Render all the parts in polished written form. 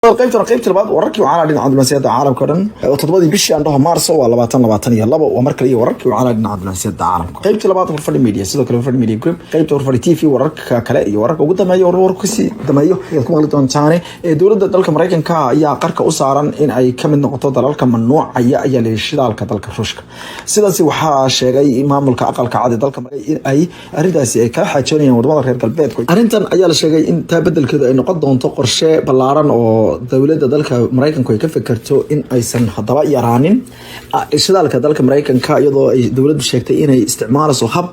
Qaybtana qaybta labaad wararkii wacaalaa dhinaca diblomaasiyadda caalamka o dhan oo 7dii bishii aan dhaho Maarso waa 2022. Waa mar kale iyo wararkii wacaalaa dhinaca diblomaasiyadda caalamka. Qaybta labaad Horfadhi Media, sidoo kale Horfadhi Media Group, qaybta Horfadhi TV, wararka kale iyo wararka ugu dambeeya, wararka kasii dambeeyo ayaad ku maqli doontaane. Dowladda dalka Maraykanka ayaa qarka u saaran in ay kamid noqoto dalalka mamnuucaya, ayaa la yidhi, shidaalka dalka Ruushka. Sidaasi waxaa sheegay maamulka Aqalka Cad ee dalka in ay arrintaasi ay kala xaajoonayaan wadamada reer galbeedka. Arrintan ayaa la sheegay in taa bedelkeedu ay noqon doonto qorshe ballaaran oo dowladda dalka Maraykanku ay ka fekerto in aysan haddaba yaraanin shidaalka dalka Maraykanka, iyadoo ay dowladdu sheegtay inay isticmaalayso hab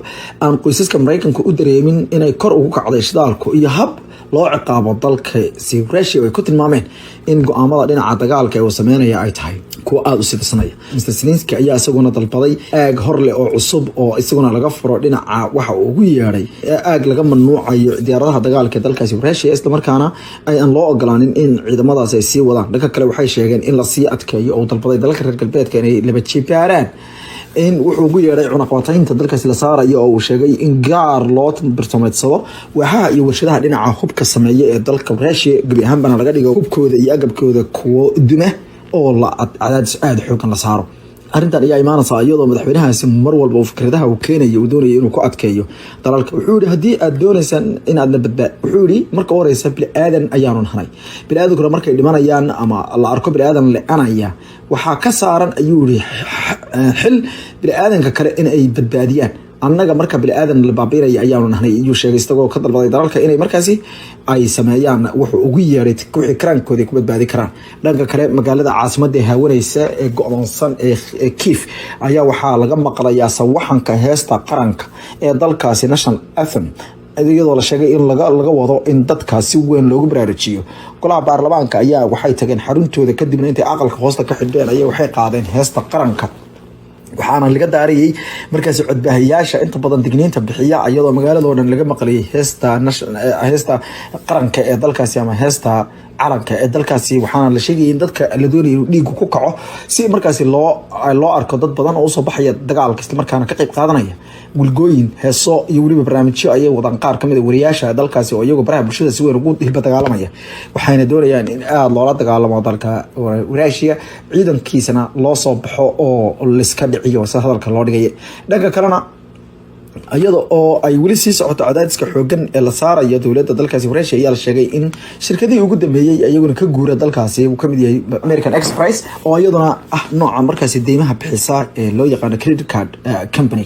aan qoysaska Maraykanku u dareemin inay kor ugu kacday shidaalku iyo hab loo ciqaabo dalka si Russia ay ku tilmaameen in go-aamada dhinaca dagaalka ee uu sameynaya ay tahay kuwa aada u sidsanaya. Mr Zelenski ayaa isaguna dalbaday aag hor leh oo cusub oo isaguna laga furo dhinaca waxa uu ugu yeedhay aag laga mamnuucayo diyaaradaha dagaalka ee dalkaasi Russia, islamarkaana aan loo ogolaanin in ciidamadaas ay sii wadaan. Dhanka kale, waxay sheegeen in lasii adkeeyo oo dalbaday dalalka reer galbeedka inay laba jibaaraan in wuxuu ugu yeedhay cunaqabataynta dalkaasi la saarayo, oo uu sheegay in gaar loo birtomeedsado waaxaha iyo warshadaha dhinaca hubka sameeya ee dalka Russia, gebi ahaanbana laga dhigo hubkooda iyo agabkooda kuwo duma oo la cadaadis aada xoogan la saaro. Arrintan ayaa imaanaysa iyadoo madaxweynahaasi mar walba uu fikradaha uu keenayo uu doonayo inuu ku adkeeyo dalalka. Wuxuu yihi, haddii aad doonaysaan inaadna badbaad, wuxuu yihi, marka u horeysa bini-aadan ayaanu nahanay, bini-aadankuna markay dhimanayaan ama la arko bini-aadan le-anaya, waxaa ka saaran, ayuu yihi, xil bini-aadanka kale in ay badbaadiyaan. Annaga marka bini-aadan la baabiinaya ayaanu nahnay, ayuu sheegay, isagoo ka dalbaday dalalka inay markaasi ay sameeyaan wuxuu ugu yeeray wixii karaankooda ay ku badbaadi karaan. Dhanka kale, magaalada caasimadda ee haawanaysa ee go-doonsan ee Kiev ayaa waxaa laga maqlayaa sawaxanka heesta qaranka ee dalkaasi, national anthem, iyadoo la sheegay in laga wado in dadka si weyn loogu baraarujiyo. Golaha baarlamaanka ayaa waxay tageen xaruntooda, kadibna intay aqalka hoosta ka xidheen ayaa waxay qaadeen heesta qaranka, waxaana laga daarayay markaasi codbaahayaasha inta badan digniinta bixiya, iyadoo magaalado dhan laga maqlayay heesta qaranka ee dalkaasi ama heesta calanka ee dalkaasi. Waxaana la sheegayay in dadka la doonaya inuu dhiigu ku kaco si markaasi loo arko dad badan oo usoo baxaya dagaalka, islamarkaana ka qayb qaadanaya. Wilgooyin, heeso iyo weliba barnaamijyo ayay wadaan qaar kamid a wariyaasha dalkaasi oo iyagoo baraha bulshada si weyn ugu hilba dagaalamaya, waxayna doonayaan in aada loola dagaalamo dalka Ruushia, ciidankiisana loo soo baxo oo liska dhiciyo, sida hadalka loo dhigay. Dhanka kalena, iyada oo ay weli sii socoto cadaadiska xoogan ee la saarayo dowladda dalkaasi Russia, ayaa la sheegay in shirkadihii ugu dambeeyey iyaguna ka guura dalkaasi uu kamid yahay American Express, oo iyaduna ah nooca markaasi deymaha bixisa ee loo yaqaano credit card company.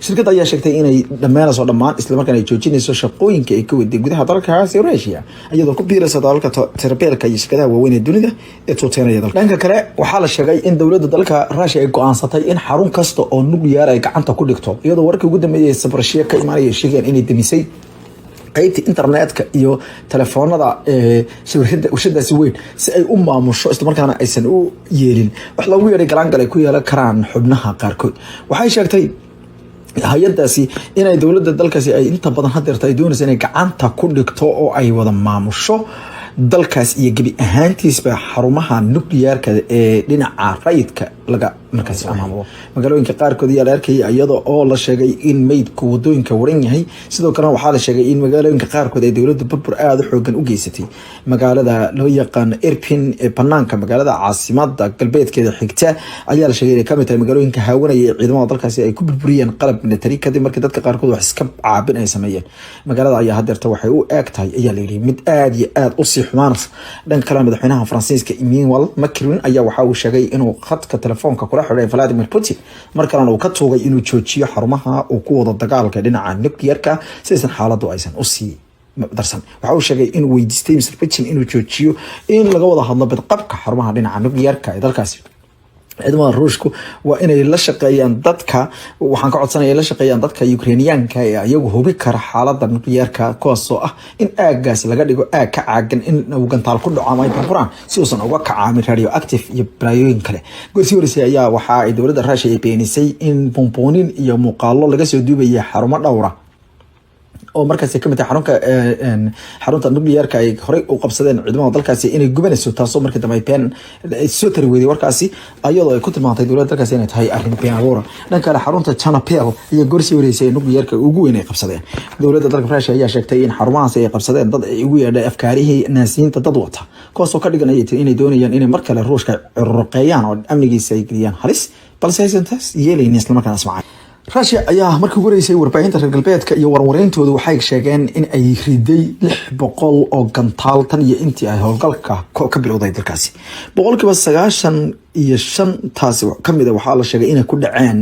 Shirkadda ayaa sheegtay inay dhammeynayso dhammaan, islamarkaana ay joojinayso shaqooyinka ay ka waday gudaha dalkaasi Russia, iyadoo ku biiraysa dalalka tirabeelka iyo shirkadaha waaweyn ee dunida ee tuuteenaya dalka. Dhanka kale, waxaa la sheegay in dowladda dalka Russia ay go-aansatay in xarun kasta oo nuclear ay gacanta ku dhigto, iyadoo warkii ugu dambeeyay Zaporizhzhia ka imaanaya sheegayaan inay demisay qaybta internetka iyo telefoonada ee warshadaasi weyn si ay u maamusho, islamarkaana aysan u yeelin wax loogu yeedhay galaangal ay ku yeelan karaan xubnaha qaarkood. Waxay sheegtay hay-adaasi inay dowladda dalkaasi ay inta badan hadeerta ay doonaysa inay gacanta ku dhigto oo ay wada maamusho dalkaas iyo gebi ahaantiisba xarumaha nuclearka ee dhinaca rayidka laga markaasi maamulo. Magaalooyinka qaarkood ayaa la arkayay iyada oo la sheegay in meydku wadooyinka waran yahay. Sidoo kalena, waxaa la sheegay in magaalooyinka qaarkood ay dowladda burbur aada u xoogan u geysatay. Magaalada loo yaqaano Irpin ee banaanka magaalada caasimada galbeedkeeda xigta ayaa la sheegay inay kamid tahay magaalooyinka haawanaya ee ciidamada dalkaasi ay ku burburiyeen qalab military, kadib markii dadka qaarkood wax iska caabin ay sameeyeen. Magaalada ayaa hadeerta waxay u eeg tahay, ayaa layidhi, mid aada iyo aada usii xumaanaysa. Dhanka kale, madaxweynaha Faransiiska Emmanuel Macron ayaa waxa uu sheegay inuu khadka telefoonka kula xidhay Vladimir Putin, mar kalena uu ka tuugay inuu joojiyo xarumaha uu ku wado dagaalka dhinaca nuclearka si aysan xaaladu aysan usii darsan. Waxa uu sheegay inuu weydiistay Mr Putin inuu joojiyo, in laga wada hadlo badqabka xarumaha dhinaca nuclearka ee dalkaasi. Ciidamada Ruushku waa inay la shaqeeyaan dadka, waxaan ka codsanaya la shaqeeyaan dadka Ukrainiyaanka ee iyagu hubi kara xaalada nuclearka, kuwaasoo ah in aagaasi laga dhigo aag ka caagan in uu gantaal ku dhaco ama ay burburaan, si uusan uga kacaamin radioactive iyo balaayooyin kale. Gorsii horeysay ayaa waxa ay dowladda Russia ay beenisay in buunbuunin iyo muuqaalo laga soo duubayay xarumo dhowra Oo markaasi kamid tahay xarunka xarunta nuclearka ay horey u qabsadeen ciidamada dalkaasi inay gubanayso, taasoo markii dambe ay been soo tari weyday warkaasi, ayadoo ay ku tilmaantay dowladda dalkaasi inay tahay arrin been abuura. Dhanka kale, xarunta Chernobyl iyo gorsii horeysay ee nuclearka ugu weyn ay qabsadeen, dowladda dalka Russia ayaa sheegtay in xarumahaasi ay qabsadeen dad ay ugu yeedhay afkaarihii Naasiyiinta dad wata, kuwaasoo ka dhigan ayay tiri inay doonayaan inay mar kale Ruushka curuqeeyaan oo amnigiisa ay geliyaan halis, balse aysan taas yeelaynin islamarkaana ismacay. Russia ayaa markii ugu horeysay warbaahinta reer galbeedka iyo warwareyntoodu waxay sheegeen in ay riday 600 oo gantaal tan iyo intii ay howlgalka ka bilowday dalkaasi. 95% taasi kamid a waxaa la sheegay inay ku dhaceen,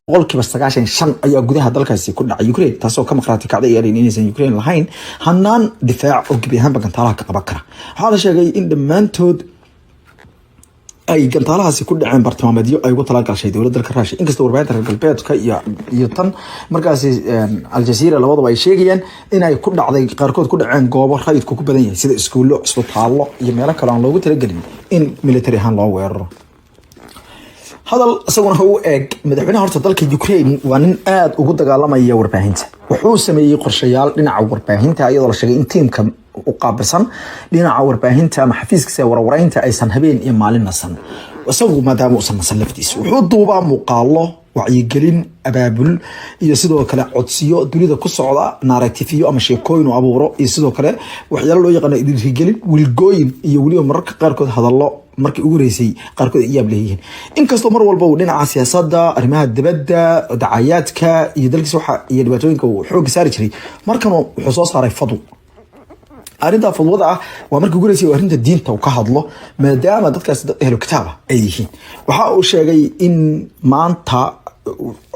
95% ayaa gudaha dalkaasi ku dhacay Ukraine, taasoo ka maqraati kacday yeelayn inaysan Ukraine lahayn hanaan difaac oo gebi ahaanba gantaalaha ka qaban kara. Waxaa la sheegay in dhammaantood ay gantaalahaasi ku dhaceen bartilmaameedyo ay ugu talagashay dowladda dalka Russia, inkastoo warbaahinta reer galbeedka iyo tan markaasi Aljazeera labadaba ay sheegayaan inay ku dhacday, qaarkood ku dhaceen goobo rayidku ku badan yahay, sida iskuullo, cisbitaallo iyo meelo kale aan loogu talagelin in military ahaan loo weeraro. Hadal isaguna u eeg madaxweynaha horta dalka Ukraine waa nin aada ugu dagaalamaya warbaahinta. Wuxuu sameeyey qorshayaal dhinaca warbaahinta, iyadoo la sheegay in tiimka u qaabilsan dhinaca warbaahinta ama xafiiskiisa warwareynta aysan habeen iyo maalin nasan. Isagu maadaama uusan nasan laftiisa, wuxuu duubaa muuqaalo wacyigelin, abaabul iyo sidoo kale codsiyo dunida ku socda, narrativeyo ama sheekooyin uu abuuro, iyo sidoo kale waxyaalo loo yaqaano dhiirigelin, wilgooyin, iyo weliba mararka qaarkood hadallo markii ugu horeysay qaarkood ay yaab leeyihiin. Inkastoo mar walba uu dhinaca siyaasadda, arrimaha dibadda, dacayaadka iyo dalkiisa waxa iyo dhibaatooyinka uu xoogga saari jiray, markan wuxuu soo saaray fadwo. Arrinta fadwada ah waa markii ugu horeysay arrinta diinta uu ka hadlo, maadaama dadkaasi dad ehlo kitaaba ay yihiin. Waxa uu sheegay in maanta,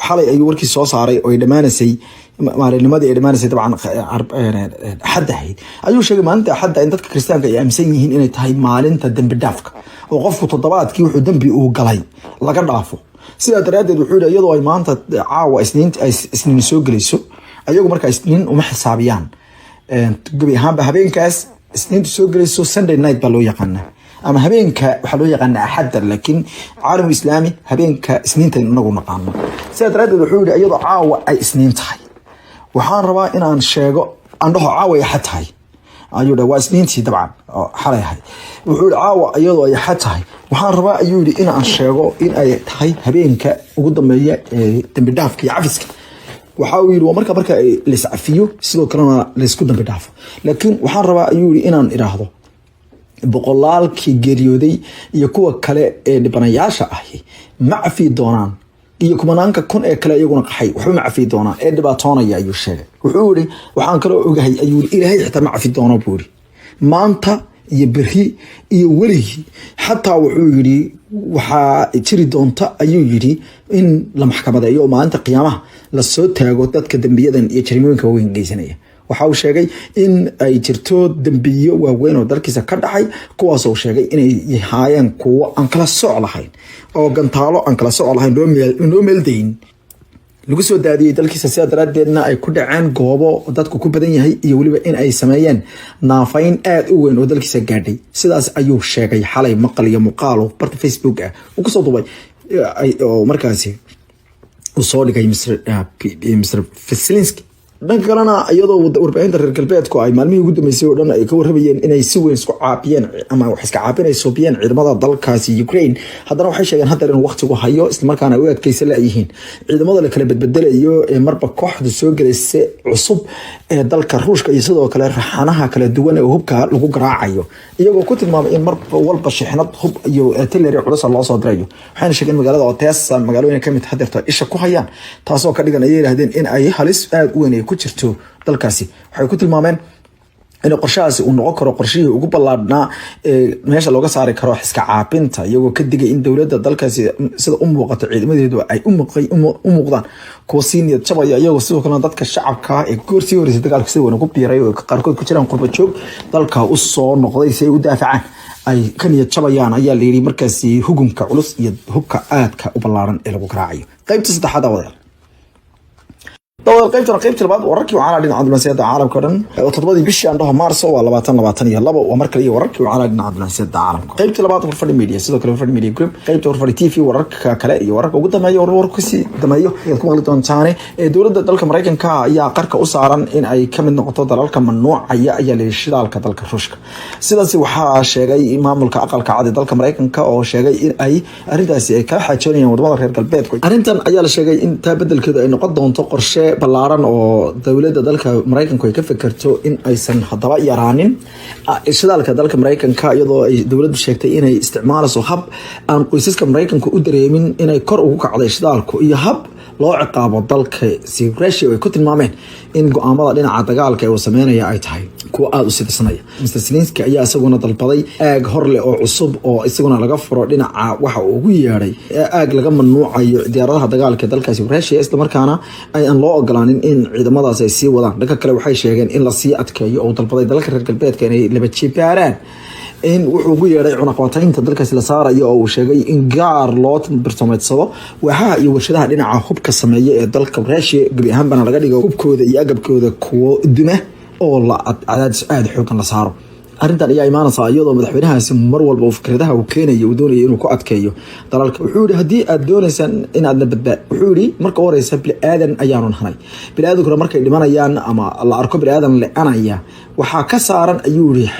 xalay ayuu warkii soo saaray oo ay dhammaanaysay maalinimadii ay dhammaanaysay, dabcan Axadda ahayd, ayuu sheegay maalinta Axadda in dadka Kiristaanka ay aaminsan yihiin inay tahay maalinta dembi dhaafka, oo qofku toddobaadkii wuxuu dembi uu galay laga dhaafo. Sidaa daraaddeed wuxuu yihi, iyadoo ay maanta caawa Isniin ay Isniin soo gelayso, ayagu markaa Isniin uma xisaabiyaan gebi ahaanba habeenkaas Isniintu soo gelayso. Sunday night baa loo yaqaanaa, ama habeenka waxaa loo yaqaana Axadda, laakiin caalamu Islaami habeenka Isniinta inagu naqaano. Sidaa daraaddeed wuxuu yihi, iyadoo caawa ay Isniin tahay, waxaan rabaa inaan sheego, aan dhaho caawa ay Axad tahay, ayuu dha. Waa Isniintii dabcan oo xalay ahayd. Wuxuu yihi, caawa iyadoo ay Axad tahay, waxaan rabaa, ayuu yihi, in aan sheego in ay tahay habeenka ugu dambeeya ee dembi dhaafka iyo cafiska. Waxa uu yidhi waa marka laiscafiyo, sidoo kalena laysku dambi dhaafo. Laakiin waxaan rabaa, ayuu yihi, inaan idhaahdo boqolaalkii geeriyooday iyo kuwa kale ee dhibanayaasha ahi ma cafi doonaan, iyo kumanaanka kun ee kale iyaguna qaxay waxba ma cafi doonaan ee dhibaatoonaya, ayuu sheegay. Wuxuu yihi, waxaan kaloo ogahay, ayuu yihi, Ilaahay xitaa ma cafi doono, buu yihi, maanta iyo beri iyo weligii xataa. Wuxuu yidhi, waxaa jiri doonta, ayuu yidhi, in la maxkamadeeyo oo maalinta qiyaamaha lasoo taago dadka dembiyadan iyo jarimooyinka waaweyn geysanaya. Waxa uu sheegay in ay jirto dembiyo waaweyn oo dalkiisa ka dhacay, kuwaasoo sheegay inay haayeen kuwo aan kala soc lahayn, oo gantaalo aan kala soc lahayn loo meeldayin lagu soo daadiyey dalkiisa, sidaa daraadeedna ay ku dhaceen goobo dadku ku badan yahay, iyo weliba in ay sameeyeen naafayn aada u weyn oo dalkiisa gaadhay. Sidaas ayuu sheegay xalay maqal iyo muuqaal barta Facebook ah uu kusoo duubay oo markaasi uu soo dhigay Mr Zelenskiy. Dhanka kalena, iyadoo warbaahinta reer galbeedku ay maalmihii ugu dambeysay oo dhan ay ka warramayeen inay si weyn isku caabiyeen ama wax iska caabinay suubiyeen ciidamada dalkaasi Ukraine, haddana waxay sheegeen haddeer inuu waqtigu hayo, islamarkaana ay u adkeysa la-yihiin ciidamada la kala bedbedelayo ee marba kooxda soo gelaysa cusub ee dalka Ruushka, iyo sidoo kale raxanaha kala duwan ee hubka lagu garaacayo, iyagoo ku tilmaamay in mar walba shixnad hub iyo artillery culus loo soo dirayo. Waxayna sheegeen magaalada Odessa magaalooyin kamid hadeerto isha ku hayaan, taasoo ka dhigan, ayay yidhahdeen, in ay halis aada u weyn ay ku jirto dalkaasi. Waxay ku tilmaameen in qorshahaasi uu noqon karo qorshihii ugu ballaadhnaa ee meesha looga saari karo xiska caabinta, iyagoo ka digay in dowladda dalkaasi sida u muuqato ciidamadeedu ay u muuqdaan kuwa sii niyad jabaya, iyagoo sidoo kalena dadka shacabka ee goor sii horeysay dagaalka sida weyn ku biiray oo qaarkood ku jiraan qurba joog dalka u soo noqday si ay u daafacaan ay ka niyad jabayaan, ayaa la yidhi, markaasi hugunka culus iyo hubka aadka u ballaaran ee lagu garaacayo. Qaybta saddexaad, wadayaal. Dawada qaybtana, qaybta labaad, wararkii waxaana dhinaca diblomaasiyadda caalamka o dhan oo 7dii bishii, aan dhaho, Maarso, waa 2022. Waa mar kale iyo wararkii waxaana dhinaca diblomaasiyadda caalamka. Qaybta labaad, Horfadhi Media, sidoo kale Horfadhi Media Group, qaybta Horfadhi TV, wararka kale iyo wararka ugu dambeeya, war kasii dambeeyo ayaad ku maqli doontaane. Dowladda dalka Mareykanka ayaa qarka u saaran in ay kamid noqoto dalalka mamnuucaya, ayaa la yidhi, shidaalka dalka Ruushka. Sidaasi waxaa sheegay maamulka Aqalka Cad ee dalka Mareykanka oo sheegay in ay arrintaasi ay kala xaajoonayaan wadamada reer galbeedku. Arrintan ayaa la sheegay in taa bedelkeedu ay noqon doonto qorshe ballaaran oo dowladda dalka Mareykanku ay ka fekerto in aysan haddaba yaraanin shidaalka dalka Mareykanka, iyadoo ay dowladdu sheegtay inay isticmaalayso hab aan qoysaska Mareykanka u dareemin inay kor ugu kacday shidaalku iyo hab loo ciqaabo dalka si Russia ay ku tilmaameen in go-aamada dhinaca dagaalka ee uu sameynaya ay tahay kuwa aada u sidirsanaya. Mr Zelenski ayaa isaguna dalbaday aag hor leh oo cusub oo isaguna laga furo dhinaca waxa uu ugu yeedhay aag laga mamnuucayo diyaaradaha dagaalka ee dalkaasi Russia, islamarkaana aan loo ogolaanin in ciidamadaas ay sii wadaan. Dhanka kale, waxay sheegeen in lasii adkeeyo oo dalbaday dalalka reer galbeedka inay laba jibaaraan in wuxuu ugu yeedhay cunaqabataynta dalkaasi la saarayo, oo uu sheegay in gaar loo birtomeedsado waaxaha iyo warshadaha dhinaca hubka sameeya ee dalka Russia, gebi ahaanbana laga dhigo hubkooda iyo agabkooda kuwo duma oo la cadaadis aada xoogan la saaro. Arrintan ayaa imaanaysa iyadoo madaxweynahaasi mar walba uu fikradaha uu keenayo uu doonayo inuu ku adkeeyo dalalka. Wuxuu yihi, haddii aad doonaysaan inaadna badbaad, wuxuu yihi, marka u horeysa bini-aadan ayaanu nahanay, bini-aadankuna markay dhimanayaan ama la arko bini-aadan le-anaya, waxaa ka saaran, ayuu yihi,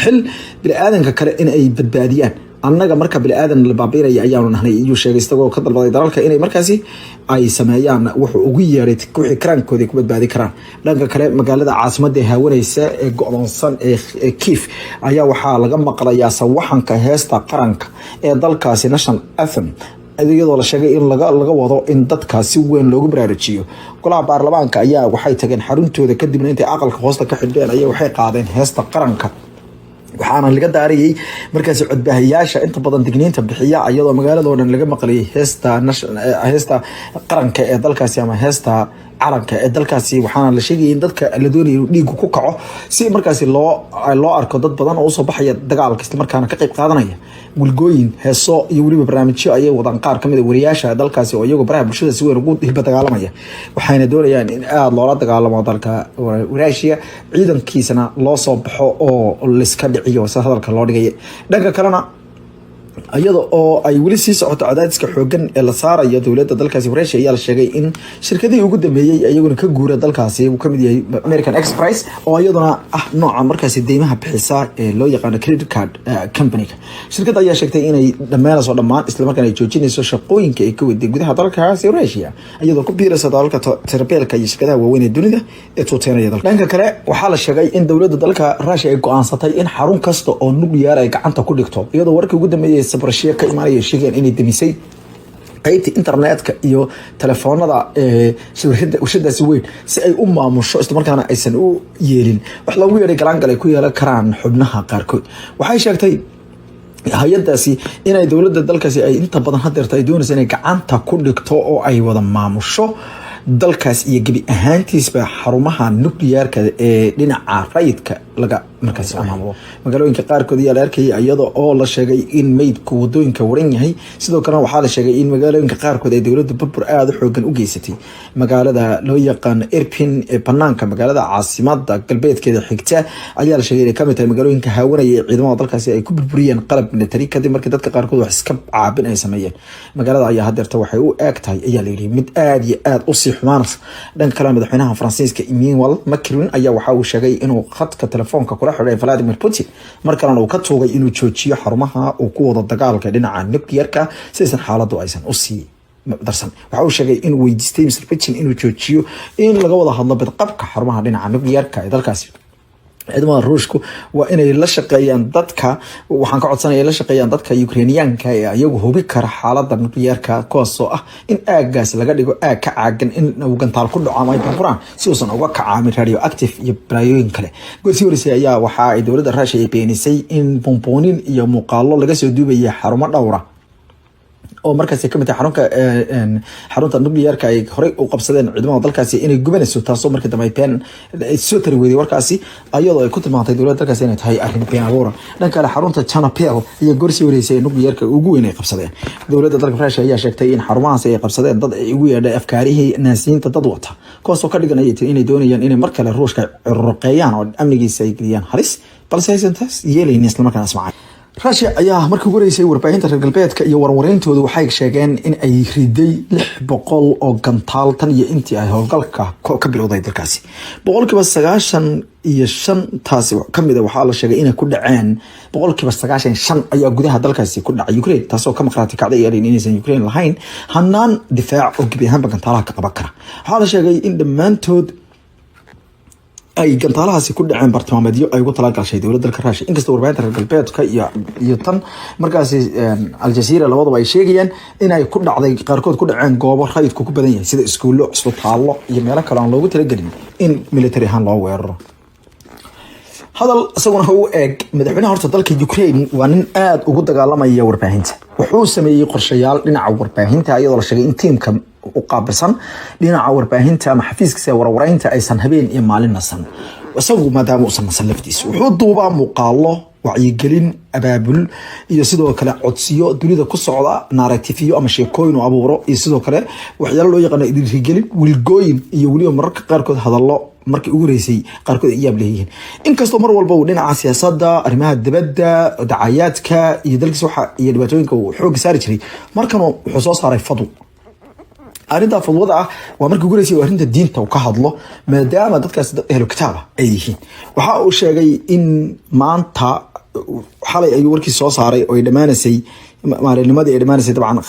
xil bini-aadanka kale in ay badbaadiyaan. Annaga marka bini-aadan la baabiinaya ayaanu nahnay, ayuu sheegay, isagoo ka dalbaday dalalka inay markaasi ay sameeyaan wuxuu ugu yeeray wixii karaankooda ay ku badbaadi karaan. Dhanka kale, magaalada caasimadda ee haawanaysa ee go-doonsan ee Kiev ayaa waxaa laga maqlayaa sawaxanka heesta qaranka ee dalkaasi, national anthem, iyadoo la sheegay in laga wado in dadka si weyn loogu baraarujiyo. Golaha baarlamaanka ayaa waxay tageen xaruntooda, kadibna intay aqalka hoosta ka xidheen ayaa waxay qaadeen heesta qaranka, waxaana laga daarayay markaasi codbaahayaasha inta badan digniinta bixiya, iyadoo magaaladoo dhan laga maqlayay heesta qaranka ee dalkaasi ama heesta calanka ee dalkaasi. Waxaana la sheegayay in dadka la doonaya inuu dhiigu ku kaco si markaasi loo arko dad badan oo usoo baxaya dagaalka, islamarkaana ka qayb qaadanaya. Wilgooyin, heeso iyo weliba barnaamijyo ayay wadaan qaar kamid a wariyaasha dalkaasi oo iyagoo baraha bulshada si weyn ugu hiba dagaalamaya, waxayna doonayaan in aada loola dagaalamo dalka Russia, ciidankiisana loo soo baxo oo liska dhiciyo, sida hadalka loo dhigay. Dhanka kalena, iyada oo ay weli sii socoto cadaadiska xoogan ee la saarayo dowladda dalkaasi Russia, ayaa la sheegay in shirkadihii ugu dambeeyey iyaguna ka guura dalkaasi uu kamid yahay American Express, oo iyaduna ah nooca markaasi deymaha bixisa ee loo yaqaano credit card company-ga. Shirkadda ayaa sheegtay inay dhammeynayso dhammaan, islamarkaana ay joojinayso shaqooyinka ay ka waday gudaha dalkaasi Russia, iyadoo ku biiraysa dalalka tirabeelka iyo shirkadaha waaweyn ee dunida ee tuuteenaya dalka. Dhanka kale, waxaa la sheegay in dowladda dalka Russia ay go-aansatay in xarun kasta oo nuclear ay gacanta ku dhigto, iyadoo warkii ugu dambeeyay Zaporizhzhia ka imaanaya sheegeen inay demisay qaybta internetka iyo telefoonada ee warshadaasi weyn si ay u maamusho, islamarkaana aysan u yeelin wax loogu yeedhay galaangal ay ku yeelan karaan xubnaha qaarkood. Waxay sheegtay hay-adaasi inay dowladda dalkaasi ay inta badan hadeerta ay doonaysa inay gacanta ku dhigto oo ay wada maamusho dalkaas iyo gebi ahaantiisba xarumaha nuclearka ee dhinaca rayidka laga markaas maamulo. Magaalooyinka qaarkood ayaa la arkayay iyada oo la sheegay in meydku wadooyinka waran yahay. Sidoo kalena waxaa la sheegay in magaalooyinka qaarkood ay dowladda burbur aada u xoogan u geysatay. Magaalada loo yaqaano Irpin ee banaanka magaalada caasimada galbeedkeeda xigta ayaa la sheegay inay kamid tahay magaalooyinka haawanaya ee ciidamada dalkaasi ay ku burburiyeen qalab military, kadib markii dadka qaarkood wax iska caabin ay sameeyeen. Magaalada ayaa hadeerta waxay u eeg tahay, ayaa layidhi, mid aada iyo aada usii xumaanaysa. Dhanka kale, madaxweynaha Faransiiska Emmanuel Macron ayaa waxa uu sheegay inuu khadka telefoonka kula xidhay Vladimir Putin, mar kalena uu ka tuugay inuu joojiyo xarumaha uu ku wado dagaalka dhinaca nuclearka si aysan xaaladu aysan usii darsan. Waxa uu sheegay inuu weydiistay Mr Putin inuu joojiyo, in laga wada hadlo badqabka xarumaha dhinaca nuclearka ee dalkaasi. Ciidamada Ruushku waa inay la shaqeeyaan dadka, waxaan ka codsanaya la shaqeeyaan dadka Ukrainiyaanka ee iyagu hubi kara xaalada nuclearka, kuwaasoo ah in aagaas laga dhigo aag ka caagan in uu gantaal ku dhaco ama ay burburaan, si uusan uga kacaamin radioactive iyo balaayooyin kale. Gorsii horeysay ayaa waxa ay dowladda Russia ay beenisay in buunbuunin iyo muuqaalo laga soo duubayay xarumo dhowra Oo markaasi kamid tahay xarunka xarunta nuclearka ay horey u qabsadeen ciidamada dalkaasi inay gubanayso, taasoo markii dambe ay been soo tari weyday warkaasi, ayadoo ay ku tilmaantay dowladda dalkaasi inay tahay arrin been abuura. Dhanka kale, xarunta Chernobyl iyo gorsii horeysay ee nuclearka ugu weyn ay qabsadeen, dowladda dalka Russia ayaa sheegtay in xarumahaasi ay qabsadeen dad ay ugu yeedhay afkaarihii Naasiyiinta dad wata, kuwaasoo ka dhiganaya inay doonayaan inay mar kale Ruushka curuqeeyaan oo amnigiisa ay geliyaan halis, balse aysan taas yeelaynin islamarkaana ismacay. Russia ayaa markii ugu horeysay warbaahinta reer galbeedka iyo warwareyntooda waxay sheegeen in ay riday 600 oo gantaal tan iyo intii ay howlgalka ka bilowday dalkaasi. 95% taasi kamid a waxaa la sheegay inay ku dhaceen, 95% ayaa gudaha dalkaasi ku dhacay Ukraine, taasoo ka maqraati kacday inaysan Ukraine lahayn hanaan difaac oo gebi ahaanba gantaalaha ka qaban kara. Waxaa la sheegay in dhammaantood ay gantaalahaasi ku dhaceen bartilmaameedyo ay ugu talagashay dowladda dalka Russia, inkastoo warbaahinta reer galbeedka iyo tan markaasi Aljazeera labadaba ay sheegayaan inay ku dhacday, qaarkood ku dhaceen goobo rayidku ku badan yahay, sida iskuullo, cisbitaallo iyo meelo kale aan loogu talagelin in military ahaan loo weeraro. Hadal isaguna u eeg madaxweynaha horta dalka Ukraine waa nin aada ugu dagaalamaya warbaahinta. Wuxuu sameeyey qorshayaal dhinaca warbaahinta, iyadoo la sheegay in tiimka u qaabilsan dhinaca warbaahinta ama xafiiskiisa warwareynta aysan habeen iyo maalin nasan. Isagu maadaama uusan nasan laftiisa, wuxuu duubaa muuqaalo wacyigelin, abaabul iyo sidoo kale codsiyo dunida ku socda, narrativeyo ama sheekooyin uu abuuro, iyo sidoo kale waxyaalo loo yaqaano dhiirigelin, wilgooyin, iyo weliba mararka qaarkood hadallo markii ugu horeysay qaarkood ay yaab leeyihiin. Inkastoo mar walba uu dhinaca siyaasadda, arrimaha dibadda, dacayaadka iyo dalkiisa waxa iyo dhibaatooyinka uu xoogga saari jiray, markan wuxuu soo saaray fadwo. Arrintaa fadwada ah waa markii ugu horeysay arrinta diinta uu ka hadlo, maadaama dadkaasi dad ehlo kitaaba ay yihiin. Waxa uu sheegay in maanta, xalay ayuu warkiis soo saaray oo ay dhammaanaysay maalinimadii ay dhammaanaysay, dabcan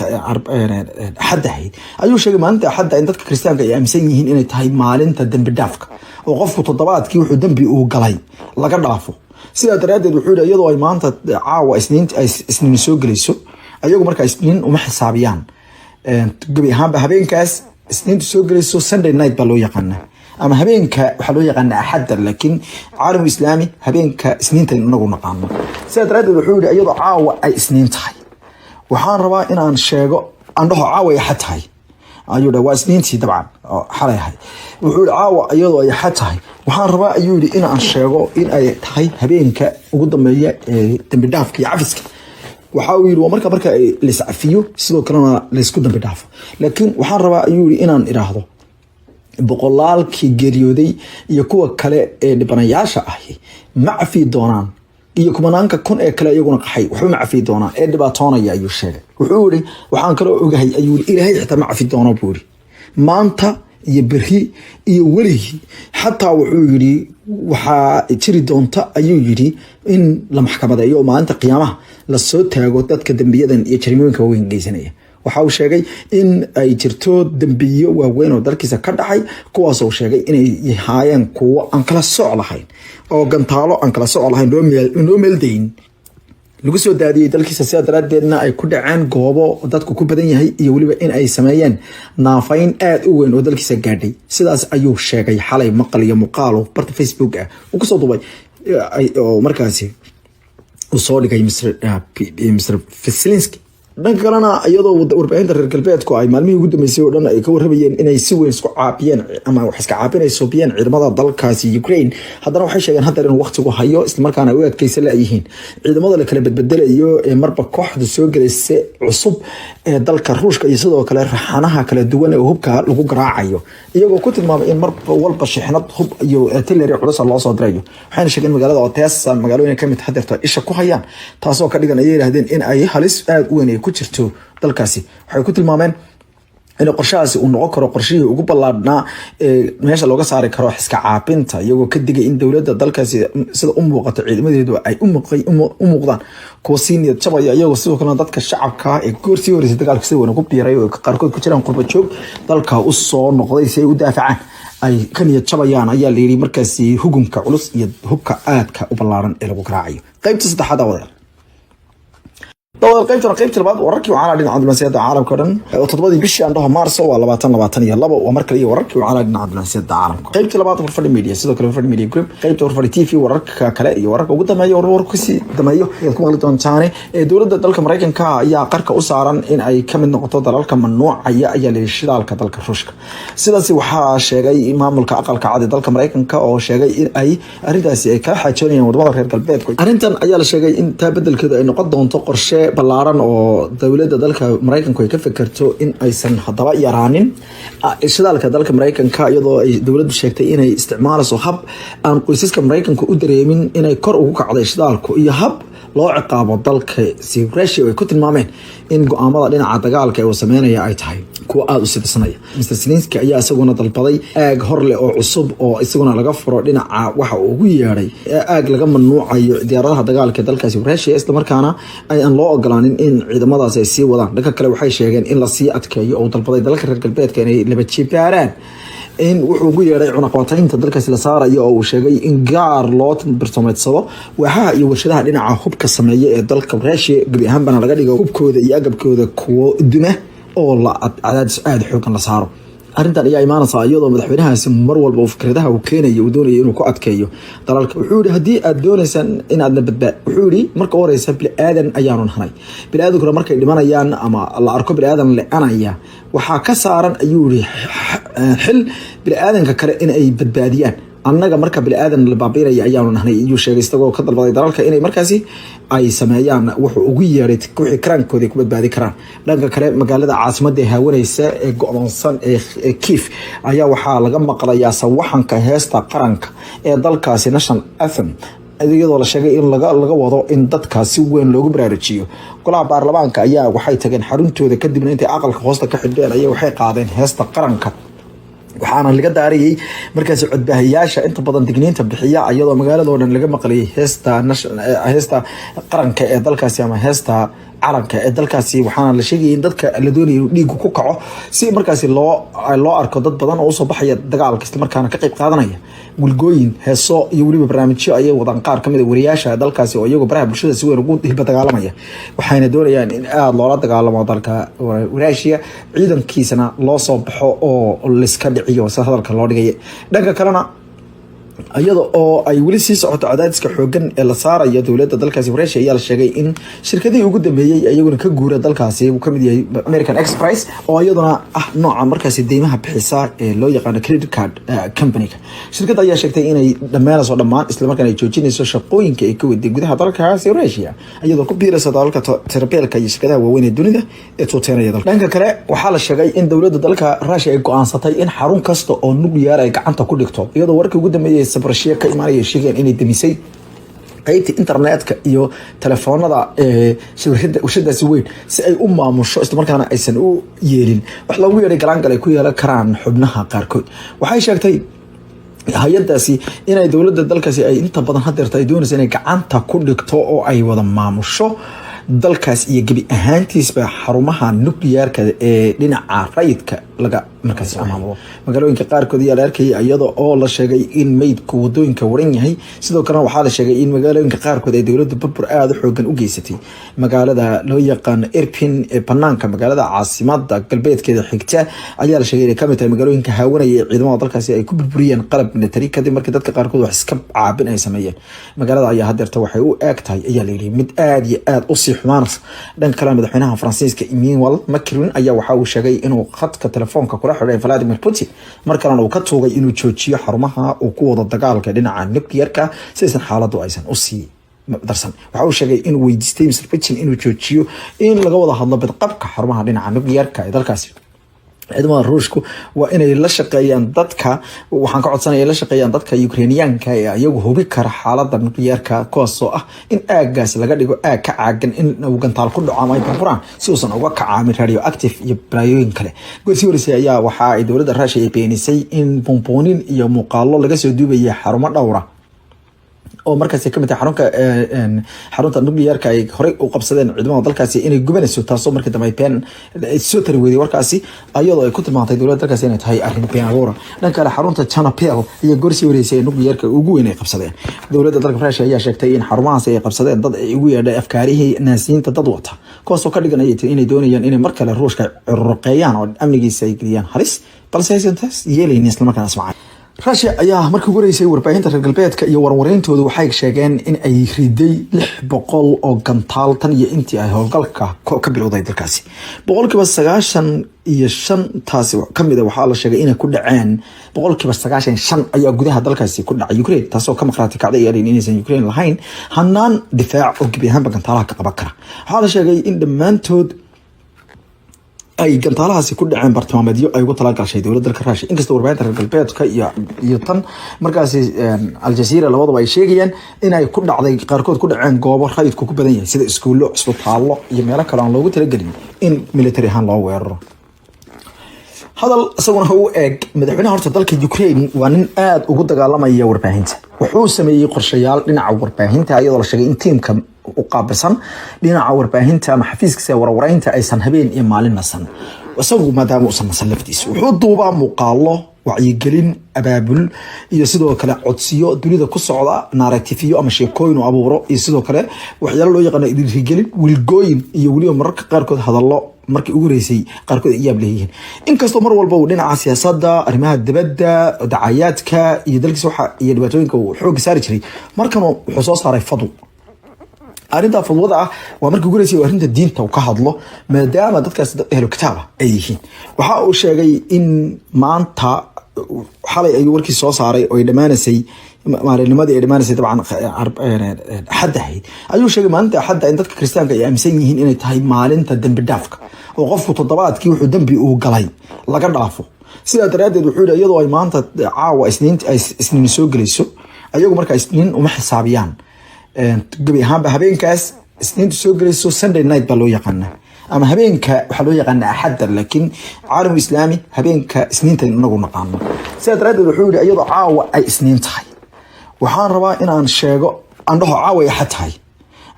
Axadda ahayd, ayuu sheegay maalinta Axadda in dadka Kiristaanka ay aaminsan yihiin inay tahay maalinta dembi dhaafka, oo qofku toddobaadkii wuxuu dembi uu galay laga dhaafo. Sidaa daraaddeed wuxuu yihi, iyadoo ay maanta caawa Isniin ay Isniin soo gelayso, ayagu markaa Isniin uma xisaabiyaan gebi ahaanba habeenkaas Isniintu soo gelayso. Sunday night baa loo yaqaanaa, ama habeenka waxaa loo yaqaana Axadda, laakiin caalamu Islaami habeenka Isniinta inagu naqaano. Sidaa daraaddeed wuxuu yihi, iyadoo caawa ay Isniin tahay, waxaan rabaa inaan sheego, aan dhaho caawa ay Axad tahay, ayuu dha. Waa Isniintii dabcan oo xalay ahay. Wuxuu yihi, caawa iyadoo ay Axad tahay, waxaan rabaa, ayuu yihi, in aan sheego in ay tahay habeenka ugu dambeeya ee dambi dhaafka iyo cafiska. Waxa uu yidhi waa marka laiscafiyo, sidoo kalena laysku dambi dhaafo. Laakiin waxaan rabaa, ayuu yihi, inaan idhaahdo boqolaalkii geeriyooday iyo kuwa kale ee dhibanayaasha ahi ma cafi doonaan, iyo kumanaanka kun ee kale iyaguna qaxay waxba ma cafi doonaan ee dhibaatoonaya, ayuu sheegay. Wuxuu yihi, waxaan kaloo ogahay, ayuu yihi, Ilaahay xitaa ma cafi doono, buu yihi, maanta iyo berri iyo weligii xataa. Wuxuu yidhi, waxaa jiri doonta, ayuu yidhi, in la maxkamadeeyo oo maalinta qiyaamaha lasoo taago dadka dembiyadan iyo jarimooyinka waaweyn geysanaya. Waxa uu sheegay in ay jirto dembiyo waaweyn oo dalkiisa ka dhacay, kuwaasoo sheegay inay haayeen kuwo aan kala soc lahayn, oo gantaalo aan kala soc lahayn loo meeldayn lagu soo daadiyey dalkiisa, sidaa daraadeedna ay ku dhaceen goobo dadku ku badan yahay, iyo weliba in ay sameeyeen naafayn aada u weyn oo dalkiisa gaadhay. Sidaas ayuu sheegay xalay maqal iyo muuqaal oo barta Facebook ah uu kusoo duubay oo markaasi uu soo dhigay Mr Zelenskiy. Dhanka kalena, iyadoo warbaahinta reer galbeedku ay maalmihii ugu dambeysay oo dhan ay ka warramayeen inay si weyn isku caabiyeen ama wax iska caabinayso biyeen ciidamada dalkaasi Ukraine, haddana waxay sheegeen haddeer inuu waqtigu hayo, islamarkaana ay u adkeysan layihiin ciidamada la kala bedbedelayo ee marba kooxda soo gelaysa cusub ee dalka Ruushka, iyo sidoo kale raxanaha kala duwan ee hubka lagu garaacayo, iyagoo ku tilmaamay in mar walba shixnad hub iyo artillery culus loo soo dirayo. Waxayna sheegeen magaalada Odessa magaalooyin kamid hadeerto isha ku hayaan, taasoo ka dhigan, ayay yidhahdeen, in ay halis aada u weyn ay ku jirto dalkaasi. Waxay ku tilmaameen in qorshahaasi uu noqon karo qorshihii ugu ballaadhnaa ee meesha looga saari karo xiska caabinta, iyagoo ka digay in dowladda dalkaasi sida u muuqato ciidamadeedu ay u muuqdaan kuwa sii niyad jabaya, iyagoo sidoo kalena dadka shacabka ee goor sii horeysay dagaalka sida weyn ku biiray oo qaarkood ku jiraan qurba joog dalka u soo noqday si ay u daafacaan ay ka niyad jabayaan, ayaa la yidhi, markaasi hugunka culus iyo hubka aadka u ballaaran ee lagu garaacayo. Qaybta saddexaad, wadayaal. Dawada qaybtana, qaybta labaad, wararkii waxaana dhinaca diblomaasiyadda caalamka o dhan oo 7dii bishii, aan dhaho, Maarso, waa 2022. Waa mar kale iyo wararkii waxaana dhinaca diblomaasiyadda caalamka. Qaybta labaad, Warfadhi Media, sidoo kale Warfadhi Media Group, qaybta Warfadhi TV, wararka kale iyo wararka ugu dambeeya, wararka kasii dambeeyo ayaad ku maqli doontaane. Dowladda dalka Maraykanka ayaa qarka u saaran in ay kamid noqoto dalalka mamnuucaya, ayaa la yidhi, shidaalka dalka Ruushka. Sidaasi waxaa sheegay maamulka Aqalka Cad ee dalka Maraykanka oo sheegay in ay arrintaasi ay kala xaajoonayaan wadamada reer galbeedka. Arrintan ayaa la sheegay in taa bedelkeedu ay noqon doonto qorshe ballaaran oo dowladda dalka Maraykanku ay ka fekerto in aysan haddaba yaraanin shidaalka dalka Maraykanka, iyadoo ay dowladdu sheegtay inay isticmaalayso hab aan qoysaska Maraykanka u dareemin inay kor ugu kacday shidaalku iyo hab loo ciqaabo dalka si Russia ay ku tilmaameen in go'aamada dhinaca dagaalka ee uu sameynaya ay tahay kuwa aada u sidisanaya. Mr Zelenski ayaa isaguna dalbaday aag hor leh oo cusub oo isaguna laga furo dhinaca waxa uu ugu yeedhay aag laga mamnuucayo diyaaradaha dagaalka ee dalkaasi Russia, islamarkaana aan loo ogolaanin in ciidamadaasi ay sii wadaan. Dhanka kale, waxay sheegeen in lasii adkeeyo oo dalbaday dalalka reer galbeedka inay laba jibaaraan in wuxuu ugu yeedhay cunaqabataynta dalkaasi la saarayo, oo uu sheegay in gaar loo birtomeedsado waaxaha iyo warshadaha dhinaca hubka sameeya ee dalka Russia, gebi ahaanbana laga dhigo hubkooda iyo agabkooda kuwo duma oo la cadaadis aada xoogan la saaro. Arrintan ayaa imaanaysa iyadoo madaxweynahaasi mar walba uu fikradaha uu keenayo uu doonayo inuu ku adkeeyo dalalka. Wuxuu yihi, haddii aad doonaysaan inaadna badbaad, wuxuu yihi, marka u horeysa bini-aadan ayaanu nahanay, bini-aadankuna markay dhimanayaan ama la arko bini-aadan le-anaya, waxaa ka saaran, ayuu yihi, xil bini-aadanka kale in ay badbaadiyaan. Annaga marka bini-aadan la baabiinaya ayaanu nahnay, ayuu sheegay, isagoo ka dalbaday dalalka inay markaasi ay sameeyaan wuxuu ugu yeeray wixii karaankooda ay ku badbaadi karaan. Dhanka kale, magaalada caasimadda ee haawanaysa ee go-doonsan ee Kiev ayaa waxaa laga maqlayaa sawaxanka heesta qaranka ee dalkaasi, national anthem, iyadoo la sheegay in laga wado in dadka si weyn loogu baraarujiyo. Golaha baarlamaanka ayaa waxay tageen xaruntooda, kadibna intay aqalka hoosta ka xidheen ayaa waxay qaadeen heesta qaranka, waxaana laga daarayay markaasi codbaahayaasha inta badan digniinta bixiya, iyadoo magaaladoo dhan laga maqlayay heesta qaranka ee dalkaasi ama heesta calanka ee dalkaasi. Waxaana la sheegayay in dadka la doonaya inuu dhiigu ku kaco si markaasi loo arko dad badan oo usoo baxaya dagaalka, islamarkaana ka qayb qaadanaya. Wilgooyin, heeso iyo weliba barnaamijyo ayay wadaan qaar kamid a wariyaasha dalkaasi oo iyagoo baraha bulshada si weyn ugu hilba dagaalamaya, waxayna doonayaan in aada loola dagaalamo dalka Ruushia, ciidankiisana loo soo baxo oo liska dhiciyo, sida hadalka loo dhigay. Dhanka kalena, iyada oo ay weli sii socoto cadaadiska xoogan ee la saarayo dowladda dalkaasi Russia, ayaa la sheegay in shirkadihii ugu dambeeyey iyaguna ka guura dalkaasi uu kamid yahay American Express, oo iyaduna ah nooca markaasi deymaha bixisa ee loo yaqaano credit card company-ga. Shirkadda ayaa sheegtay inay dhammeynayso dhammaan, islamarkaana ay joojinayso shaqooyinka ay ka waday gudaha dalkaasi Russia, iyadoo ku biiraysa dalalka tirabeelka iyo shirkadaha waaweyn ee dunida ee tuuteenaya dalka. Dhanka kale, waxaa la sheegay in dowladda dalka Russia ay go-aansatay in xarun kasta oo nuclear ay gacanta ku dhigto, iyadoo warkii ugu dambeeyay Zaporizhzhia ka imaanaya sheegeen inay demisay qeybta internetka iyo telefoonada ee warshadaasi weyn si ay u maamusho, islamarkaana aysan u yeelin wax loogu yeedhay galaangal ay ku yeelan karaan xubnaha qaarkood. Waxay sheegtay hay-adaasi inay dowladda dalkaasi ay inta badan hadeerta ay doonaysa inay gacanta ku dhigto oo ay wada maamusho dalkaas iyo gebi ahaantiisba xarumaha nuclearka ee dhinaca rayidka laga markaasi maamulo. Magaalooyinka qaarkood ayaa la arkayay iyada oo la sheegay in meydku wadooyinka waran yahay. Sidoo kalena waxaa la sheegay in magaalooyinka qaarkood ay dowladda burbur aada u xoogan u geysatay. Magaalada loo yaqaano Irpin ee banaanka magaalada caasimada galbeedkeeda xigta ayaa la sheegay inay kamid tahay magaalooyinka haawanaya ee ciidamada dalkaasi ay ku burburiyeen qalab military, kadib markii dadka qaarkood wax iska caabin ay sameeyeen. Magaalada ayaa hadeerta waxay u eeg tahay, ayaa layidhi, mid aada iyo aada usii xumaanaysa. Dhanka kale, madaxweynaha Faransiiska Emmanuel Macron ayaa waxa uu sheegay inuu khadka telefoonka kula xidhay Vladimir Putin, mar kalena uu ka tuugay inuu joojiyo xarumaha uu ku wado dagaalka dhinaca nuclearka si aysan xaaladu aysan usii darsan. Waxa uu sheegay inuu weydiistay Mr Putin inuu joojiyo, in laga wada hadlo badqabka xarumaha dhinaca nuclearka ee dalkaasi. Ciidamada Ruushku waa inay la shaqeeyaan dadka, waxaan ka codsanaya la shaqeeyaan dadka Ukrainiyaanka ee iyagu hubi kara xaalada nuclearka, kuwaasoo ah in aagaasi laga dhigo aag ka caagan in uu gantaal ku dhaco ama ay burburaan, si uusan uga kacaamin radioactive iyo balaayooyin kale. Gorsii horeysay ayaa waxa ay dowladda Russia ay beenisay in buunbuunin iyo muuqaalo laga soo duubayay xarumo dhowra Oo markaasi kamid tahay xarunka xarunta nuclearka ay horey u qabsadeen ciidamada dalkaasi inay gubanayso, taasoo markii dambe ay been soo tari weyday warkaasi, iyadoo ay ku tilmaantay dowladda dalkaasi inay tahay arrin been abuura. Dhanka kale, xarunta Chernobyl iyo gorsii horeysay ee nuclearka ugu weyn ay qabsadeen, dowladda dalka Russia ayaa sheegtay in xarumahaasi ay qabsadeen dad ay ugu yeedhay afkaarihii Naasiyiinta dad wata, kuwaasoo ka dhiganaya inay doonayaan inay mar kale Ruushka curuqeeyaan oo amnigiisa ay geliyaan halis, balse aysan taas yeelaynin islamarkaana ismacay. Russia ayaa markii ugu horeysay warbaahinta reer galbeedka iyo warwareyntoodu waxay sheegeen in ay riday 600 oo gantaal tan iyo intii ay howlgalka ka bilowday dalkaasi. 95% taasi kamid a waxaa la sheegay inay ku dhaceen, 95% ayaa gudaha dalkaasi ku dhacay Ukraine, taasoo ka maqraati kacday inaysan Ukraine lahayn hanaan difaac oo gebi ahaanba gantaalaha ka qaban kara. Waxaa la sheegay in dhammaantood ay gantaalahaasi ku dhaceen bartilmaameedyo ay ugu talagashay dowladda dalka Russia, inkastoo warbaahinta reer galbeedka iyo tan markaasi Aljazeera labadaba ay sheegayaan inay ku dhacday, qaarkood ku dhaceen goobo rayidku ku badan yahay, sida iskuullo, cisbitaallo iyo meelo kale aan loogu talagelin in military ahaan loo weeraro. Hadal isaguna u eeg madaxweynaha horta dalka Ukraine waa nin aada ugu dagaalamaya warbaahinta. Wuxuu sameeyey qorshayaal dhinaca warbaahinta, iyadoo la sheegay in tiimka u qaabilsan dhinaca warbaahinta ama xafiiskiisa warwareynta aysan habeen iyo maalin nasan. Isagu maadaama uusan nasan laftiisa, wuxuu duubaa muuqaalo wacyigelin, abaabul iyo sidoo kale codsiyo dunida ku socda, narrativeyo ama sheekooyin uu abuuro, iyo sidoo kale waxyaalo loo yaqaano dhiirigelin, wilgooyin, iyo weliba mararka qaarkood hadallo markii ugu horeysay qaarkood ay yaab leeyihiin. Inkastoo mar walba uu dhinaca siyaasadda, arrimaha dibadda, dacayaadka iyo dalkiisa waxa iyo dhibaatooyinka uu xoogga saari jiray, markan wuxuu soo saaray fadwo. Arrinta fadwada ah waa markii ugu horeysay arrinta diinta uu ka hadlo, maadaama dadkaas dad ehlo kitaaba ay yihiin. Waxa uu sheegay in maanta, xalay ayuu warkii soo saaray oo ay dhammaanaysay maalinimadii ay dhammaanaysay, dabcan Axadda ahayd, ayuu sheegay maalinta Axadda in dadka Kiristaanka ay aaminsan yihiin inay tahay maalinta dembi dhaafka, oo qofku toddobaadkii wuxuu dembi uu galay laga dhaafo. Sidaa daraaddeed wuxuu yihi, iyadoo ay maanta caawa Isniin ay Isniin soo gelayso, ayagu markaa Isniin uma xisaabiyaan gebi ahaanba habeenkaas Isniintu soo gelayso. Sunday night baa loo yaqaanaa, ama habeenka waxaa loo yaqaana Axadda, laakiin caalamu Islaami habeenka Isniinta inagu naqaano. Sidaa daraaddeed wuxuu yihi, iyadoo caawa ay Isniin tahay, waxaan rabaa inaan sheego, aan dhaho caawa ay Axad tahay,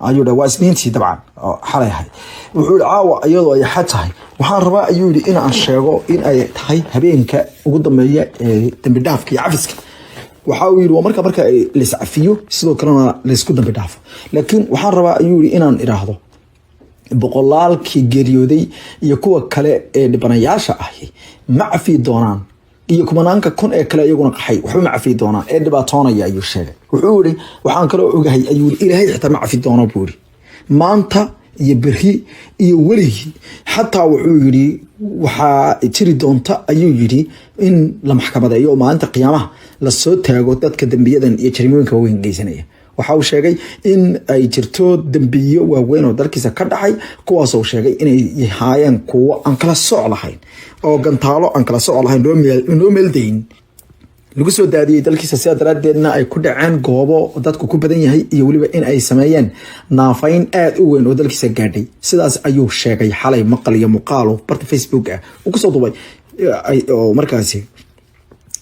ayuu dha. Waa Isniintii dabcan oo xalay ahayd. Wuxuu yihi, caawa iyadoo ay Axad tahay, waxaan rabaa, ayuu yihi, in aan sheego in ay tahay habeenka ugu dambeeya ee dambi dhaafka iyo cafiska. Waxa uu yidhi waa marka laiscafiyo, sidoo kalena laysku dambi dhaafo. Laakiin waxaan rabaa, ayuu yihi, inaan idhaahdo boqolaalkii geeriyooday iyo kuwa kale ee dhibanayaasha ahi ma cafi doonaan, iyo kumanaanka kun ee kale iyaguna qaxay waxba ma cafi doonaan ee dhibaatoonaya, ayuu sheegay. Wuxuu yihi, waxaan kaloo ogahay, ayuu yihi, Ilaahay xitaa ma cafi doono, buu yihi, maanta iyo berri iyo weligii xataa. Wuxuu yidhi, waxaa jiri doonta, ayuu yidhi, in la maxkamadeeyo oo maalinta qiyaamaha lasoo taago dadka dembiyadan iyo jarimooyinka waaweyn geysanaya. Waxa uu sheegay in ay jirto dembiyo waaweyn oo dalkiisa ka dhacay, kuwaasoo sheegay inay haayeen kuwo aan kala soc lahayn, oo gantaalo aan kala soc lahayn loo meeldayn lagu soo daadiyey dalkiisa, sidaa daraadeedna ay ku dhaceen goobo dadku ku badan yahay, iyo weliba in ay sameeyeen naafayn aada u weyn oo dalkiisa gaadhay. Sidaas ayuu sheegay xalay maqal iyo muuqaal oo barta Facebook ah uu kusoo duubay oo markaasi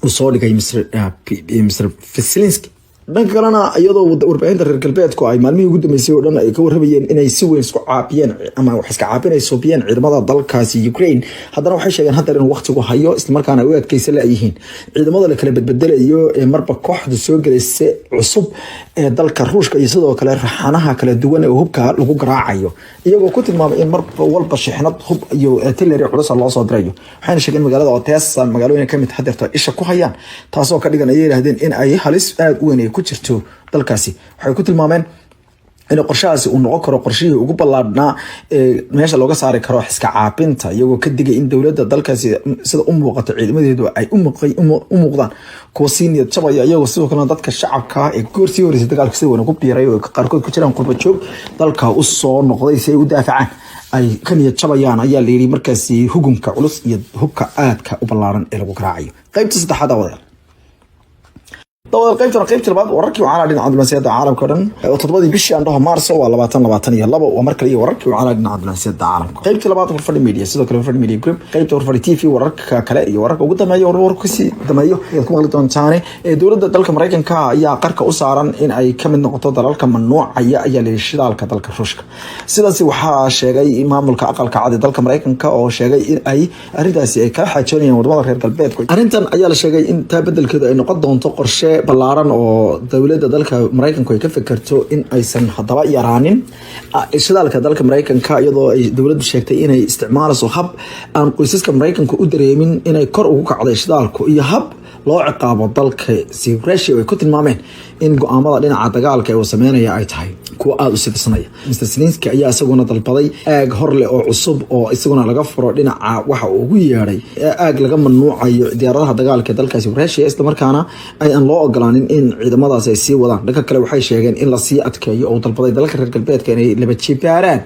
uu soo dhigay Mr Zelenskiy. Dhanka kalena, iyadoo warbaahinta reer galbeedku ay maalmihii ugu dambeysay oo dhan ay ka warramayeen inay si weyn isku caabiyeen ama wax iska caabin ay suubiyeen ciidamada dalkaasi Ukraine, haddana waxay sheegeen haddar inuu waqtigu hayo, islamarkaana ay u adkeysa layihiin ciidamada la kala bedbedelayo ee marba kooxda soo gelaysa cusub ee dalka Ruushka, iyo sidoo kale raxanaha kala duwan ee hubka lagu garaacayo, iyagoo ku tilmaamay in mar walba shixnad hub iyo artillery culusa loo soo dirayo. Waxayna sheegeen magaalada Odessa magaalooyin kamid hadeerto isha ku hayaan, taasoo ka dhigan, ayay yidhahdeen, in ay halis aada u weyn ay ku jirto dalkaasi. Waxay ku tilmaameen in qorshahaasi uu noqon karo qorshihii ugu ballaadhnaa ee meesha looga saari karo xiska caabinta, iyagoo ka digay in dowladda dalkaasi sida u muuqato ciidamadeedu ay u muuqdaan kuwa sii niyad jabaya, iyagoo sidoo kalena dadka shacabka ee goor sii horeysay dagaalka sida weyn ugu biiray oo qaarkood ku jiraan qurba joog dalka u soo noqday si ay u daafacaan ay ka niyad jabayaan, ayaa la yidhi, markaasi hugunka culus iyo hubka aadka u ballaaran ee lagu garaacayo. Qaybta saddexaad, wadayaal. Dabada qaybtana, qaybta labaad, wararkii waxaana dhinaca diblomaasiyadda caalamka o dhan oo 7dii bishii, aan dhaho, Maarso, waa 2022. Waa mar kale iyo wararkii waxaana dhinaca diblomaasiyadda caalamka. Qaybta labaad, Horfadhi Media, sidoo kale Horfadhi Media Group, qaybta Horfadhi TV, wararka kale iyo wararka ugu dambeeya, wararka kasii dambeeyo ayaad ku maqli doontaane. Dowladda dalka Maraykanka ayaa qarka u saaran in ay kamid noqoto dalalka mamnuucaya, ayaa la yidhi, shidaalka dalka Ruushka. Sidaasi waxaa sheegay maamulka Aqalka Cad ee dalka Maraykanka oo sheegay in ay arrintaasi ay kala xaajoonayaan wadamada reer galbeedka. Arrintan ayaa la sheegay in taa bedelkeedu ay noqon doonto qorshe ballaaran oo dowladda dalka Maraykanku ay ka fikirto in aysan haddaba yaraanin shidaalka dalka Maraykanka, iyadoo ay dowladdu sheegtay inay isticmaalayso hab aan qoysaska Maraykanka u dareemin inay kor ugu kacday shidaalku iyo hab loo ciqaabo dalka si Russia ay ku tilmaameen in go'aamada dhinaca dagaalka ee uu sameynaya ay tahay kuwa aada u sidisnaya. Mr Zelenski ayaa isaguna dalbaday aag hor leh oo cusub oo isaguna laga furo dhinaca waxa uu ugu yeedhay aag laga mamnuucayo diyaaradaha dagaalka ee dalkaasi Russia, islamarkaana aan loo ogolaanin in ciidamadaasi ay sii wadaan. Dhanka kale, waxay sheegeen in lasii adkeeyo oo dalbaday dalalka reer galbeedka inay laba jibaaraan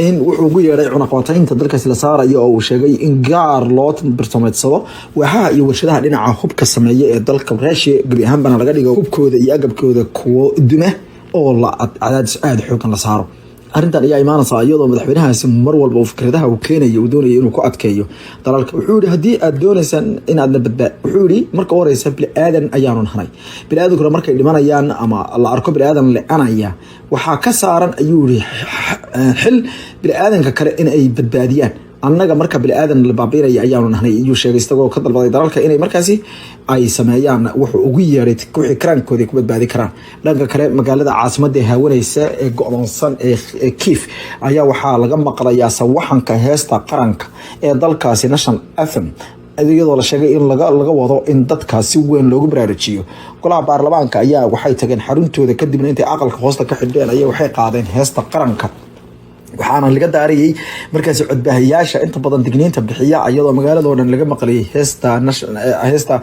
in wuxuu ugu yeedhay cunaqabataynta dalkaasi la saarayo, oo uu sheegay in gaar loo birtomeedsado waaxaha iyo warshadaha dhinaca hubka sameeya ee dalka Russia, gebi ahaanbana laga dhigo hubkooda iyo agabkooda kuwo duma oo la cadaadis aada xoogan la saaro. Arrintan ayaa imaanaysa iyadoo madaxweynahaasi mar walba uu fikradaha uu keenayo uu doonayo inuu ku adkeeyo dalalka. Wuxuu yihi, haddii aad doonaysaan inaadna badbaa, wuxuu yihi, marka u horeysa bini-aadan ayaanu nahanay, bini-aadankuna markay dhimanayaan ama la arko bini-aadan le-anaya, waxaa ka saaran, ayuu yihi, xil bini-aadanka kale in ay badbaadiyaan. Annaga marka bini-aadan la baabiinaya ayaanu nahnay, ayuu sheegay, isagoo ka dalbaday dalalka inay markaasi ay sameeyaan wuxuu ugu yeeray wixii karaankooda ku badbaadi karaan. Dhanka kale, magaalada caasimada ee haawanaysa ee go-doonsan ee Kiev ayaa waxaa laga maqlayaa sawaxanka heesta qaranka ee dalkaasi, national anthem, iyadoo la sheegay in laga wado in dadka si weyn loogu baraarujiyo. Golaha baarlamaanka ayaa waxay tageen xaruntooda, kadibna intay aqalka hoosta ka xidheen ayaa waxay qaadeen heesta qaranka, waxaana laga daarayay markaasi codbaahayaasha inta badan digniinta bixiya, iyadoo magaaladoo dhan laga maqlayay heesta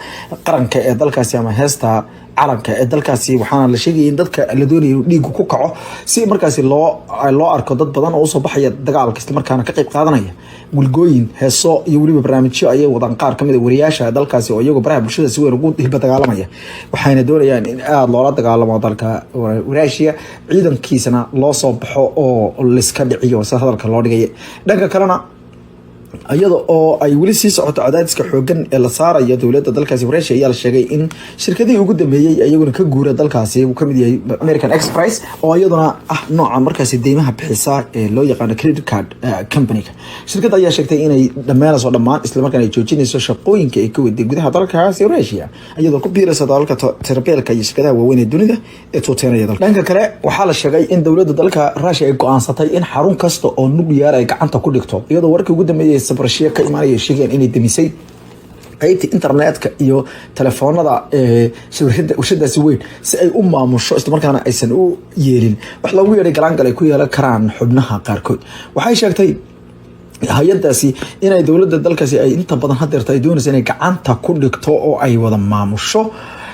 qaranka ee dalkaasi ama heesta calanka ee dalkaasi. Waxaana la sheegayay in dadka la doonaya inuu dhiigu ku kaco si markaasi loo arko dad badan oo usoo baxaya dagaalka, islamarkaana ka qayb qaadanaya. Wilgooyin, heeso iyo weliba barnaamijyo ayay wadaan qaar kamid a wariyaasha dalkaasi oo iyagoo baraha bulshada si weyn ugu hilba dagaalamaya, waxayna doonayaan in aada loola dagaalamo dalka Russia, ciidankiisana loo soo baxo oo liska dhiciyo, sida hadalka loo dhigay. Dhanka kalena, iyada oo ay weli sii socoto cadaadiska xoogan ee la saarayo dowladda dalkaasi Russia, ayaa la sheegay in shirkadihii ugu dambeeyey iyaguna ka guura dalkaasi uu kamid yahay American Express, oo iyaduna ah nooca markaasi deymaha bixisa ee loo yaqaano credit card company-ga. Shirkadda ayaa sheegtay inay dhammeynayso dhammaan, islamarkaana ay joojinayso shaqooyinka ay ka waday gudaha dalkaasi Russia, iyadoo ku biiraysa dalalka tirabeelka iyo shirkadaha waaweyn ee dunida ee tuuteenaya dalka. Dhanka kale, waxaa la sheegay in dowladda dalka Russia ay go-aansatay in xarun kasta oo nuclear ay gacanta ku dhigto, iyadoo warkii ugu dambeeyay Zaporizhzhia ka imaanaya sheegayaan inay demisay qaybta internetka iyo telefoonada ee warshadaasi weyn si ay u maamusho, islamarkaana aysan u yeelin wax loogu yeedhay galaangal ay ku yeelan karaan xubnaha qaarkood. Waxay sheegtay hay-adaasi inay dowladda dalkaasi ay inta badan hadeerta ay doonaysa inay gacanta ku dhigto oo ay wada maamusho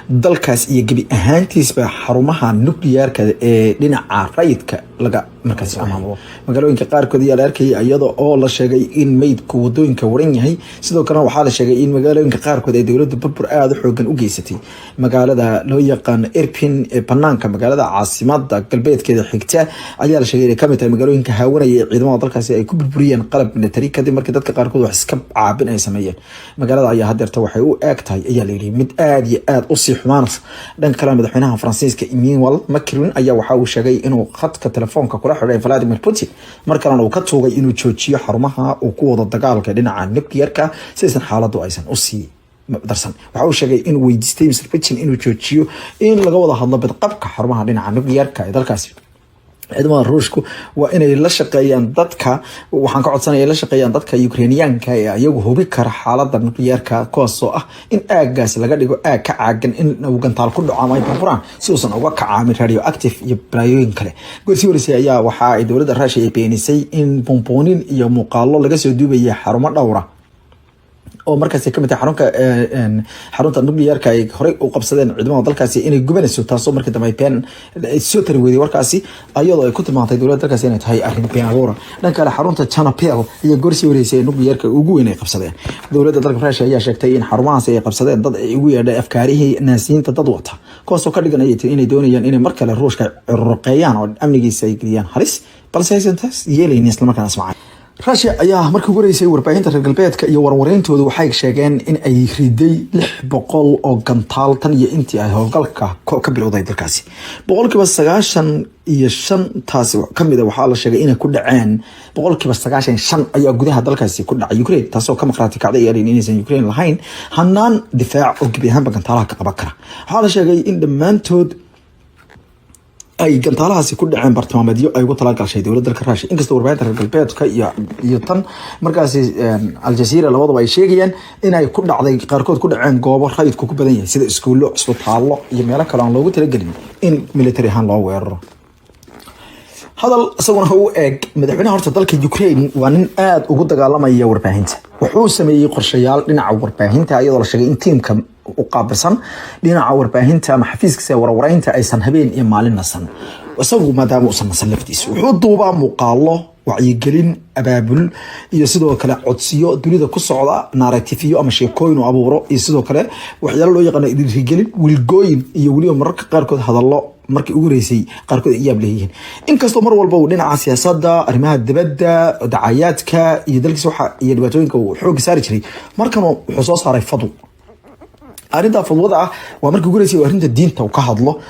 dalkaas iyo gebi ahaantiisba xarumaha nuclearka ee dhinaca rayidka laga markaasi maamulo. Magaalooyinka qaarkood ayaa la arkayay iyada oo la sheegay in meydku wadooyinka waran yahay. Sidoo kalena waxaa la sheegay in magaalooyinka qaarkood ay dowladda burbur aada u xoogan u geysatay. Magaalada loo yaqaano Irpin ee banaanka magaalada caasimada galbeedkeeda xigta ayaa la sheegay inay kamid tahay magaalooyinka haawanaya ee ciidamada dalkaasi ay ku burburiyeen qalab military, kadib markii dadka qaarkood wax iska caabin ay sameeyeen. Magaalada ayaa hadeerta waxay u eeg tahay, ayaa layidhi, mid aada iyo aada usii xumaanaysa. Dhanka kale, madaxweynaha Faransiiska Emmanuel Macron ayaa waxa uu sheegay inuu khadka telefoonka kula xidhay Vladimir Putin, mar kalena uu ka tuugay inuu joojiyo xarumaha uu ku wado dagaalka dhinaca nuclearka si aysan xaaladu aysan usii darsan. Waxa uu sheegay inuu weydiistay Mr Putin inuu joojiyo, in laga wada hadlo badqabka xarumaha dhinaca nuclearka ee dalkaasi. Ciidamada Ruushku waa inay la shaqeeyaan dadka, waxaan ka codsanaya la shaqeeyaan dadka Ukrainiyaanka ee iyagu hubi kara xaalada nuclearka, kuwaasoo ah in aagaasi laga dhigo aag ka caagan in uu gantaal ku dhaco ama ay burburaan, si uusan uga kacaamin radioactive iyo balaayooyin kale. Gorsii horeysay ayaa waxa ay dowladda Russia ay beenisay in buunbuunin iyo muuqaalo laga soo duubayay xarumo dhowra Oo markaasi kamid tahay xarunka xarunta nuclearka ay horey u qabsadeen ciidamada dalkaasi inay gubanayso, taasoo markii dambe ay been soo tari weyday warkaasi, iyadoo ay ku tilmaantay dowladda dalkaasi inay tahay arrin been abuura. Dhanka kale, xarunta Chernobyl iyo gorsii horeysay ee nuclearka ugu weyn ay qabsadeen, dowladda dalka Russia ayaa sheegtay in xarumahaasi ay qabsadeen dad ay ugu yeedhay afkaarihii Naasiyiinta dad wata, kuwaasoo ka dhigan inay doonayaan inay mar kale Ruushka curuqeeyaan oo amnigiisa ay geliyaan halis, balse aysan taas yeelaynin islamarkaana ismacay. Russia ayaa markii ugu horeysay warbaahinta reer galbeedka iyo warwareyntoodu waxay sheegeen in ay riday 600 oo gantaal tan iyo intii ay howlgalka ka bilowday dalkaasi. 95% taasi kamid a waxaa la sheegay inay ku dhaceen, 95% ayaa gudaha dalkaasi ku dhacay Ukraine, taasoo ka maqraati kacday inaysan Ukraine lahayn hanaan difaac oo gebi ahaanba gantaalaha ka qaban kara. Waxaa la sheegay in dhammaantood ay gantaalahaasi ku dhaceen bartilmaameedyo ay ugu talagashay dowladda dalka Russia, inkastoo warbaahinta reer galbeedka iyo tan markaasi Aljazeera labadaba ay sheegayaan inay ku dhacday, qaarkood ku dhaceen goobo rayidku ku badan yahay, sida iskuullo, cisbitaallo iyo meelo kale aan loogu talagelin in military ahaan loo weeraro. Hadal isaguna u eeg madaxweynaha horta dalka Ukraine waa nin aada ugu dagaalamaya warbaahinta. Wuxuu sameeyey qorshayaal dhinaca warbaahinta, iyadoo la sheegay in tiimka u qaabilsan dhinaca warbaahinta ama xafiiskiisa warwareynta aysan habeen iyo maalin nasan. Isagu maadaama uusan nasan laftiisa, wuxuu duubaa muuqaalo wacyigelin, abaabul iyo sidoo kale codsiyo dunida ku socda, narrativeyo ama sheekooyin uu abuuro, iyo sidoo kale waxyaalo loo yaqaano dhiirigelin, wilgooyin iyo weliba mararka qaarkood hadallo markii ugu horeysay qaarkood ay yaab leeyihiin. Inkastoo mar walba uu dhinaca siyaasadda, arrimaha dibadda, dacayaadka iyo dalkiisa waxa iyo dhibaatooyinka uu xoogga saari jiray, markan wuxuu soo saaray fadwo. Arrinta fadwada ah waa markii ugu horeysay arrinta diinta uu ka hadlo.